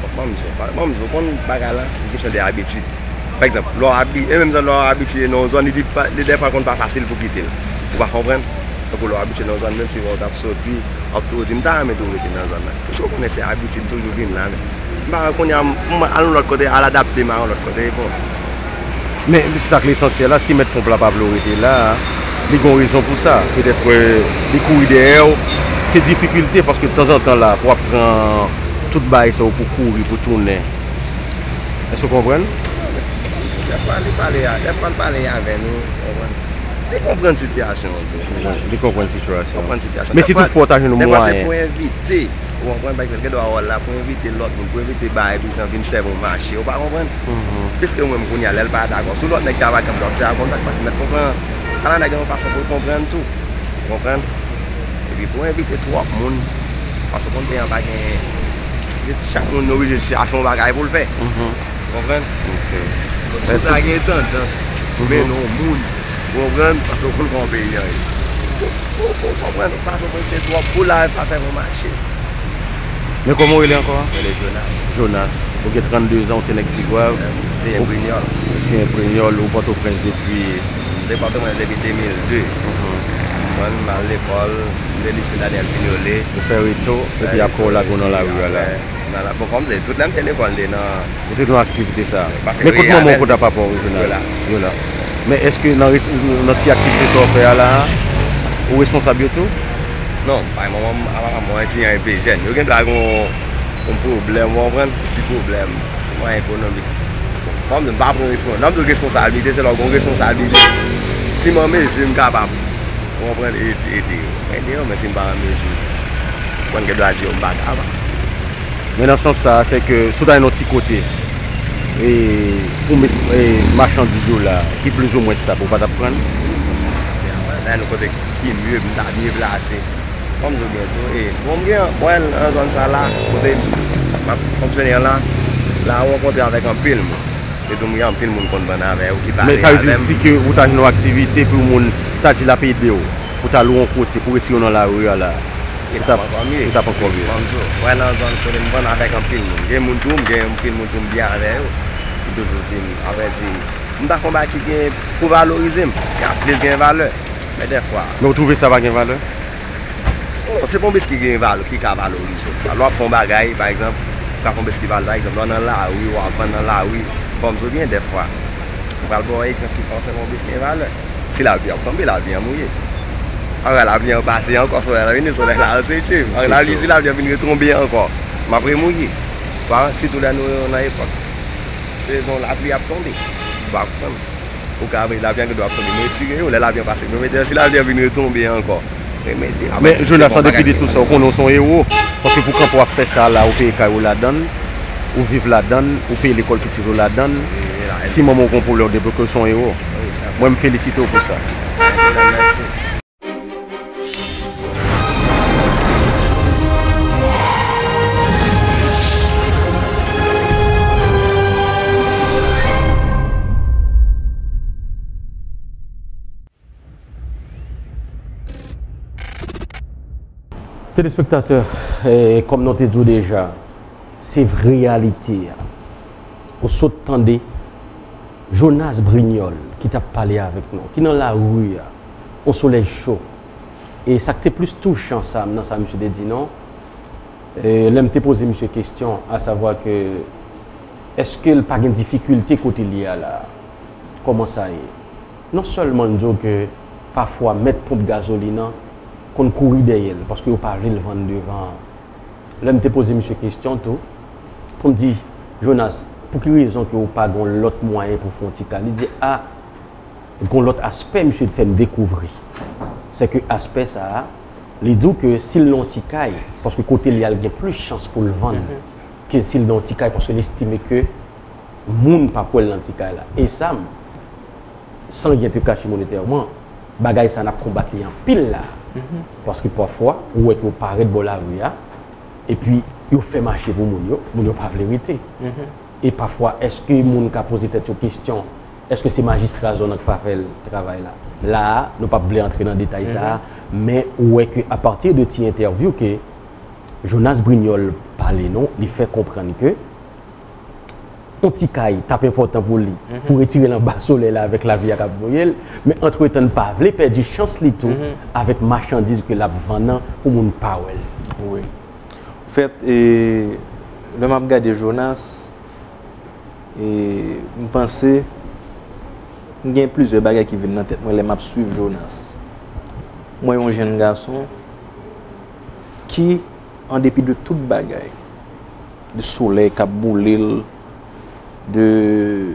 Bon, ban m di w, ban m di w, konn bagay la, se kesyon de abitid. Pa egzanp, lè w abi-, e menm jan lè w abitye nan yon zòn, li di pa, li dèfwa konn pa fasil pou kite l. Ou pa konprann? Tankou lè w abitye nan yon zòn, menm si w t ap soti, w ap toujou di, "M ta renmen toujou rete nan zòn nan." Paske w konnen se abitid toujou vin la, men. M pa konnen, m, m al yon lòt kote, al adapte m a yon lòt kote, bon. Men sa k lesansyèl la, si mèt ponp la pa vle w rete la, li gen yon rezon pou sa. Petèt, e, li kouri dèyè w. Se difikilte, paske tanzantan la, pou w ap pran tout bagay sa yo pou kouri, pou tounen. Èske w konprann? Dèfwa, li pale a, dèfwa, l pale avè nou, ou konprann? Li konprann sitiyasyon an tou. Li konprann sitiyasyon. Konprann sitiyasyon. Men si toutfwa w ta jwenn yon mwayen. Pou envite, ou konprann, pa egzanp, gen dwa w la pou envite lòt moun, pou envite bagay, pou jan vin sèvi yon mache, ou pa konprann? Piske ou menm kounye a, lè l pa dakò, si lòt nèg ta pa kanpe, w ap fè a kontak, paske mèt konprann. Ala nèg gen yon fason pou l konprann tou. Ou konprann? Epi pou envite twòp moun, paske konn peyi an pa gen, chak moun oblije chache yon bagay pou l fè. Konprann? Ok. Sou sa gen tandans pou mennen yon moun, konprann? Paske w konn kòman peyi an ye. Ou, ou, ou konprann, ou pa konprann se twòp pou la, pa fè bon mache. Men kòman w rele ankò? Mwen rele Jonas. Jonas. Ou gen trannde zan, ou se nèg Tigwav. Siyen Brinyòl. Siyen Brinyòl, ou Pòtoprens depi. Depatman depi de mil de. Mwen, m al lekòl, m te lise Daniel Pignolé. Ou fè reto, epi apre w lage w nan lari a la. Nan la, bon, kòm se tout lè m te lekòl, m te nan Ou te nan aktivite sa a. Men kot manman w, kot papa w, Jonas? Yo la. Men èske nan, nan ti aktivite sa w fè a la a, ou responsab yo tou? Non, pa manman m, a papa m, mwen ti jan epe jèn. Yo gen dwa gen yon, yon pwoblèm, ou konprann? Ti pwoblèm. Mwen ekonomik. Kòm m pa pran responsab, lè m di w responsablite, se lè w gen yon responsablite. Si m an mezi, m kapab, ou konprann, ede, ede yo. Men devan, men si m pa an mezi, mwen gen dwa di yo m pa kapab. Men nan sans sa a, se ke si w ta nan yon ti kote, e, pou met, e, machandiz yo la, ki plizoumwen stap, ou pa t ap pran l? Lè nou kote ki mye, m ta byen plase. Kòm di w byen tou, e, bon, m gen, mwen, nan zòn sa la, kote m ap fonksyone an la, la, ou rankontre avèk anpil moun. E tou, m gen anpil moun konn vann avè yo, ki pale avè m. Men sa vle di, si ke ou ta jwenn yon aktivite pou moun, sa di l ap ede w, pou ta lwe yon kote, pou retire w nan lari a la. Li t ap ankò mye. Li t ap ankò mye. Ban m di w, mwen nan zòn kote m vann avèk anpil moun. Gen moun tou, m gen anpil moun tou m byen avè yo. Ki toujou di m, apre di, m ta fè yon bagay ki gen pou valorize m. Ki ap plis gen valè. Men dèfwa. Men ou twouve sa pa gen valè? Non, se pa yon bit ki gen valè, ki ka valorize w. Lè w ap fè yon bagay, pa egzanp, ou ka fè yon bit ki valè, pa egzanp, lè w nan lari, w ap vann nan lari, ban m di w byen dèfwa. M pral ba w egzanp ki fè w fè yon bit gen valè. Si lapli ap tonbe, lapli an mouye. Apre lapli an pase ankò, solèy la vini, solèy la anseche. Apre lapli, si lapli an vin retonbe ankò, m ap remouye. Sitou lè nou nan epòk sezon lapli ap tonbe. Ou pa konprann? Ou ka veye lapli an gen dwa ap tonbe. Mwen retire yo, lè lapli an pase, mwen mete yo, si lapli an vin retonbe ankò. Men Jonas, an depi de tou sa, ou konnen w se yon ewo. Paske pou kanpe w ap fè sa la, ou peye kay ou ladan l, ou viv ladan l, ou peye lekòl pitit ou ladan l. Si manman w gen yon pwoblèm, ou debloke, w se yon ewo. Mwen, m felisite w pou sa. Telespektatè, eh, kòm nou te di w deja, se reyalite a. Ou sot tande Jonas Brignol ki t ap pale avèk nou, ki nan lari a, on solèy cho. E sa k te plis touchan sa, nan sa misye te di nou, e lè m te poze misye kesyon, asavwa ke èske l pa gen difikilte kote l ye a la? Kòman sa ye? Non sèlman l di w ke pafwa mèt ponp gazolin an konn kouri dèyè l, paske yo pa vle l vann devan an. Lè m te poze misye kesyon tou, pou m di, Jonas, pou ki rezon ke w pa gen yon lòt mwayen pou fè yon ti kay? Li di, a, gen yon lòt aspè misye fè m dekouvri. Se ke aspè sa a, li di w ke si l nan yon ti kay, paske kote l ye a l gen plis chans pou l vann ke si l nan yon ti kay, paske l estime ke moun p ap wè l nan ti kay la. E sa, m, san ryen te kache monetèman, bagay sa n ap konbat li anpil la. Paske pafwa, ou wè ke yo parèt bò lari a, epi yo fè mache pou moun yo, moun yo pa vle rete. E pafwa, èske moun ka poze tèt yo kesyon, èske se majistra zòn nan ki pa fè l travay la? La a, nou p ap vle antre nan detay sa a, men ou wè ke apati de ti entèvyou ke Jonas Brignol pale nou, li fè konprann ke yon ti kay t ap enpòtan pou li, pou retire l anba solèy la avèk lapli a k ap voye l, men antretan, l pa vle pèdi chans li tou avèk machandiz ke l ap vann nan pou moun pa wè l. Wi. Anfèt, e, lè m ap gade Jonas, e, m panse, m gen plizyè bagay ki vin nan tèt mwen lè m ap swiv Jonas. M wè yon jèn gason ki, an depi de tout bagay, de solèy k ap boule l, de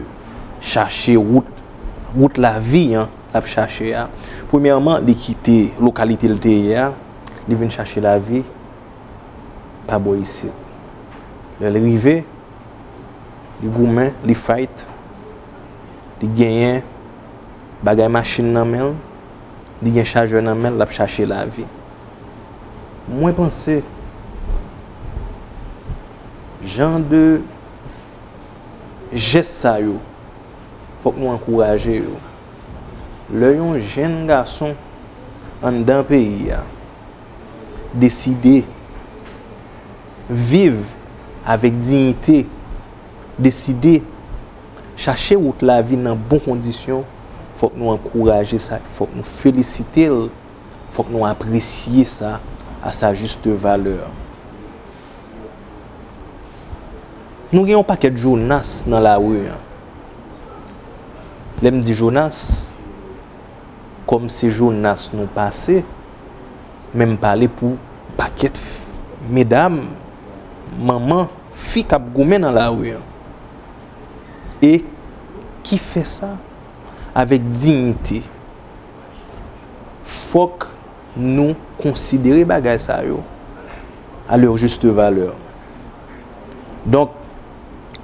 chache wout, wout lavi an, l ap chache a. Premyèman, li kite lokalite l te ye a, li vin chache lavi pa bò isit. Lè l rive, li goumen, li fight, li genyen bagay machin nan men l, li gen chajè nan men l, l ap chache lavi. Mwen panse, jan de jès sa yo, fòk nou ankouraje yo. Lè yon jèn gason anndan peyi a deside viv avèk diyite, deside chache wout lavi nan bon kondisyon, fòk nou ankouraje sa, fòk nou felisite l, fòk nou apresye sa à sa juste valeur. Nou gen yon pakèt Jonas nan lari an. Lè m di Jonas, kòm se Jonas nou pase, men m pale pou pakèt f- medam, manman, fi k ap goumen nan lari an. E ki fè sa avèk diyite. Fòk nou konsidere bagay sa yo à leur juste valeur. Donk,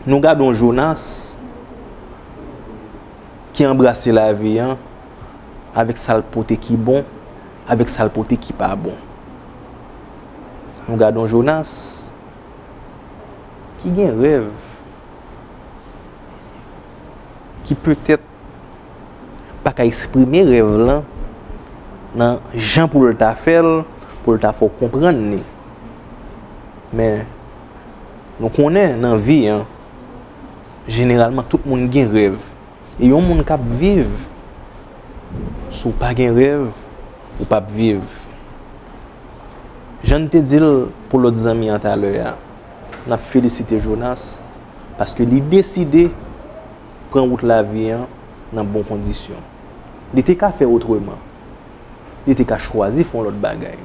nou gade yon Jonas ki anbrase lavi an avèk sa l pote ki bon, avèk sa l pote ki pa bon. Nou gade yon Jonas ki gen rèv, ki petèt pa ka eksprime rèv lan nan jan pou l ta fè l, pou l ta fè w konprann li. Men, nou konnen nan vi an, jeneralman, tout moun gen rèv. E yon moun k ap viv, si w pa gen rèv, ou p ap viv. Jan n te di l pou lòt zanmi an talè a, n ap felisite Jonas, paske li deside pran wout lavi an nan bon kondisyon. Li te ka fè otreman. Li te ka chwazi fè yon lòt bagay.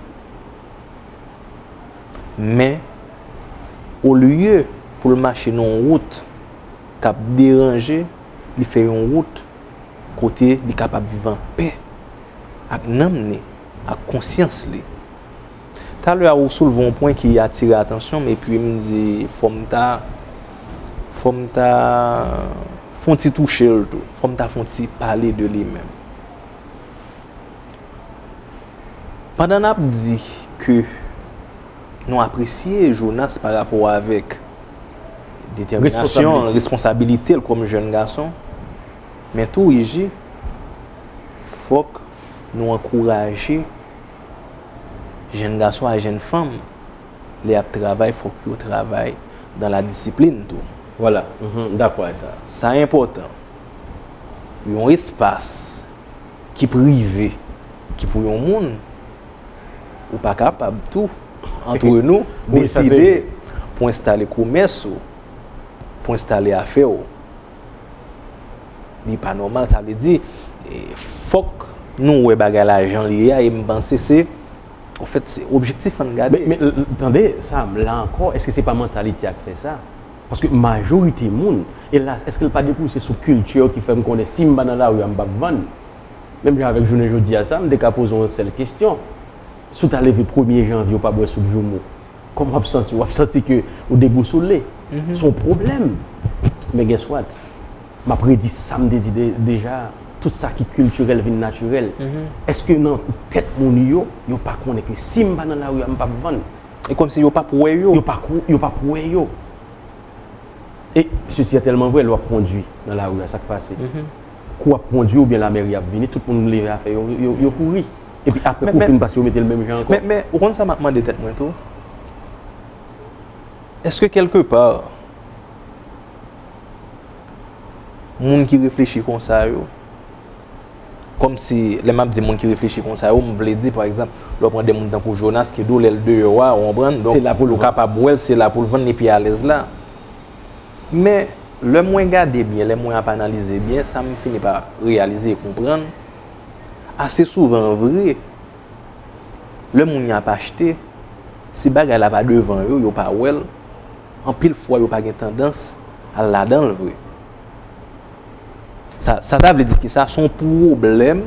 Men, olye pou l mache nan yon wout k ap deranje, li fè yon wout kote li kapab viv anpè ak nanm ni, ak konsyans li. Talè a ou soulve yon pwen ki atire atansyon m, epi m di fò m ta, fò m ta fè yon ti touche l tou, fò m ta fè yon ti pale de li menm. Pandan n ap di ke nou apresye Jonas pa rapò avèk detèminasyon l, responsabilite l kòm jèn gason, men tou, Iji, fòk nou ankouraje jèn gason ak jèn fanm, lè y ap travay, fòk yo travay dans la discipline tou. Vwala, mhm, m dakò ak sa. Sa enpòtan. Yon espas ki prive, ki pou yon moun, ou pa kapab tou, antre nou, deside pou enstale komès ou, pou enstale afè w. Li pa nòmal, sa vle di, e, fòk nou wè bagay la jan li ye a, e m panse se, anfèt, se objektif an gade. Men, men, tande, Sam, la ankò, èske se pa mantalite a k fè sa? Paske majorite moun, e la, èske l pa depouse sou kilti ki fè m konnen si m pa nan lari a, m p ap vann? Menm jan avèk jounen jodi a sa, m te ka poze w yon sèl kesyon. Si w ta leve premye janvye, w pa bwè soup joumou, kòman w ap santi w? W ap santi ke w debousoule. Se yon pwoblèm. Men guess what? M ap redi sa m te di de- deja, tout sa ki kiltirèl vin natirèl. Èske nan tèt moun yo, yo pa konnen ke si m pa nan lari a, m p ap vann? E kòmsi yo p ap wè yo. Yo pa kou- yo p ap wè yo. E sesi a tèlman vrè, lè w ap kondwi nan lari a, sa k pase? Kou w ap kondwi oubyen lamèri ap vini, tout moun leve afè yo, yo, yo kouri. Epi apre kou fin pase, yo mete l menm jan ankò. Men, men, ou konn sa m ap mande tèt mwen tou? Èske kèlkepa, moun ki reflechi konsa yo, kòmsi, lè m ap di moun ki reflechi konsa yo, m vle di, pa egzanp, lè w pran de moun tankou Jonas, ki di w lè l deyò a, ou konprann? Donk, se la pou l vann. Ou kapab wè l, se la pou l vann, li pi alèz la. Men, lè mwen gade byen, lè mwen ap analize byen, sa m fini pa reyalize e konprann, ase souvan vre, lè moun yo ap achte, si bagay la pa devan yo, yo pa wè l, anpil fwa yo pa gen tandans al ladan l vre. Sa, sa ta vle di ki sa, se yon pwoblèm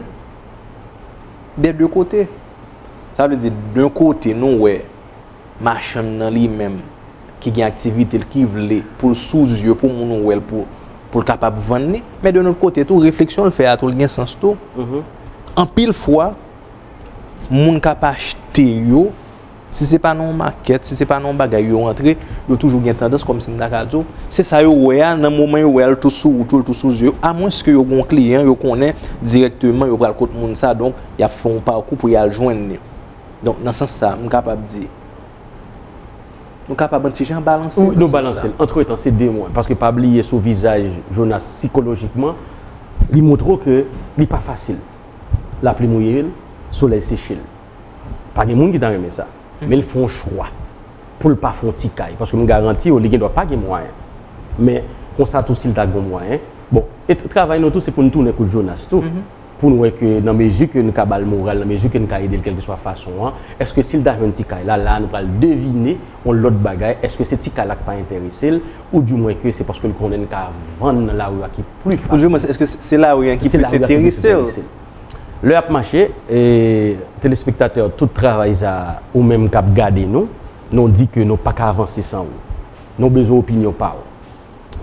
dè de kote. Sa vle di, d'un kote, nou wè machann nan li menm ki gen aktivite l, ki vle pou l sou zye, pou moun wè l, pou, pou l kapab vann li. Men de lòt kote tou, refleksyon l fè a tou, l gen sans tou. Anpil fwa, moun k ap achte yo, si se pa nan yon makèt, si se pa nan yon bagay yo rantre, yo toujou gen tandans, kòmsi m ta ka di w, se sa yo wè a, nan moman yo wè a, l tou sou wout yo, l tou sou zye yo, amwenske yo gen yon kliyan, yo konnen dirèkteman yo pral kot moun sa, donk, y ap fè yon pakou pou y al jwenn li. Donk, nan sans sa, m kapab di, nou kapab yon ti jan balanse l nan sans sa. Wi, nou balanse l. Antretan, se de mwa. Paske pa bliye sou vizaj Jonas, sikolojikman, li montre w ke li pa fasil. Lapli mouye l, solèy seche l. Pa gen moun ki ta renmen sa. Men l fè yon chwa pou l pa fè yon ti kay. Paske m garanti w, li gendwa pa gen mwayen. Men konsa tou, si l ta gen mwayen, bon, e t-, travay nou tou, se pou n tounen kot Jonas tou. Pou n wè ke nan mezi ke n ka ba l moral, nan mezi ke n ka ede l kèlkeswa fason an, èske si l ta jwenn ti kay la, la a nou pral devine yon lòt bagay, èske se ti kay la k pa enterese l, oudimwen ke se paske l konnen n ka vann nan lari a ki pli fasil. Oudimwen, èske se, se lari a ki plis enterese l? Lè y ap mache, e, telespektatè, tout travay sa a, ou menm k ap gade nou, nou di ke nou pa ka avanse san ou. Nou bezwen opinyon pa w.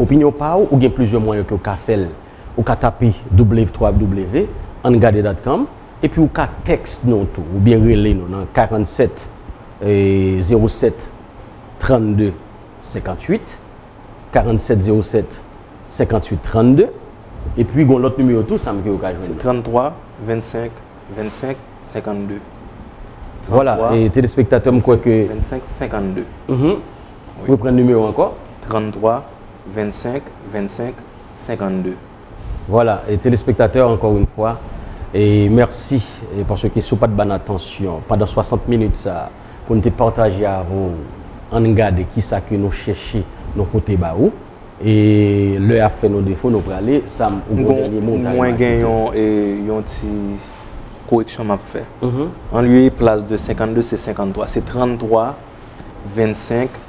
Opinyon pa w, ou gen plizyè mwayen ke w ka fè l. Ou ka tape w w w ann gade dot com, epi ou ka tèks nou tou, oubyen rele nou nan karannsèt, e, zewo sèt, trannde, senkantuit, karannsèt zewo sèt, senkantuit trannde, epi gon lòt nimewo tou, Sam, ke yo ka jwenn nou. Se tranntwa vennsenk vennsenk senkanndde. Vwala, e telespektatè, m kwè ke vennsenk senkanndde. Wi. Reprann nimewo ankò. Tranntwa vennsenk vennsenk senkanndde. Vwala, e telespektatè, ankò yon fwa, e mèsi, e paske si w pa t ban n atansyon pandan swasant minit sa a, pou n te pataje avè w, ann gade kisa ke nou chèche nou pote ba ou. E lè a ap fè nou defo, nou prale. Sam, ou gon dènye mo w ta renmen ajoute? Mwen gen yon, e, yon ti koreksyon m ap fè. An lye e plas de senkanndde, se senkanntwa. Se tranntwa vennsenk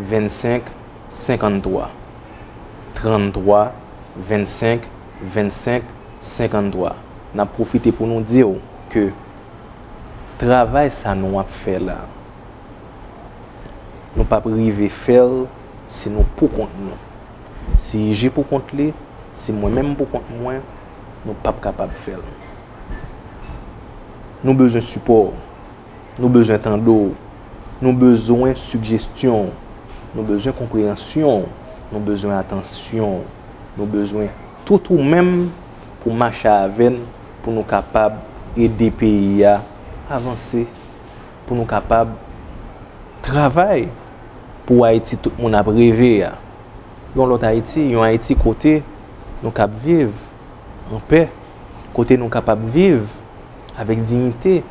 vennsenk senkanntwa. Tranntwa vennsenk vennsenk senkanntwa. N ap pwofite pou nou di w ke travay sa nou ap fè la, nou p ap rive fè l si nou poukont nou. Si I G poukont li, si mwen menm poukont mwen, nou p ap kapab fè l. Nou bezwen sipò w. Nou bezwen tande w. Nou bezwen sigjesyon w. Nou bezwen konpreyansyon w. Nou bezwen atansyon w. Nou bezwen tout ou menm pou mache avè n, pou nou kapab ede peyi a avanse, pou nou kapab travay pou Ayiti tout moun ap reve a. Yon lòt Ayiti, yon Ayiti kote nou kab viv an pè, kote nou kapab viv avèk diyite,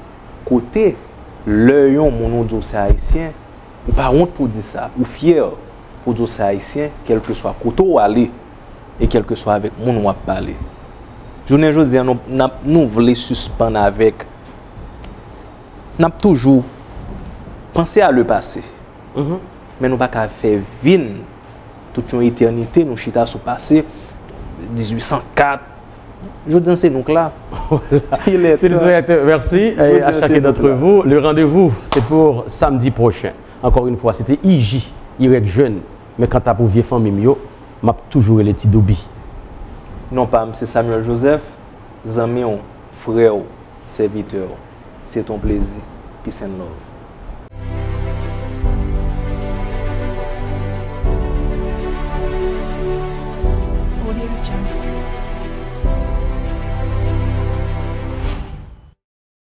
kote lè yon moun ou di w se Ayisyen, ou pa wont pou di sa, ou fyè pou di w se Ayisyen, kèlkeswa kote w ale e kèlkeswa avèk moun w ap pale. Jounen jodi a, nou, n ap, nou vle sispann avèk, n ap toujou panse a le pase. Men nou pa ka fè vi n, tout yon etènite, nou chita sou pase, dizuit san kat. Jodi a, se nou k la. Il est temps. Merci, et à chacun d'entre vous. Le rendez-vous, c'est pour samedi prochain. Encore une fois, c'était I J Y Jeune. Men kanta pou vye fanmi m yo, m ap toujou rele Ti Doubi. Non pa m, se Samuel Joseph, zanmi w, frè w, sèvitè w. Se t on plezi. Peace and love. Audio Jungle.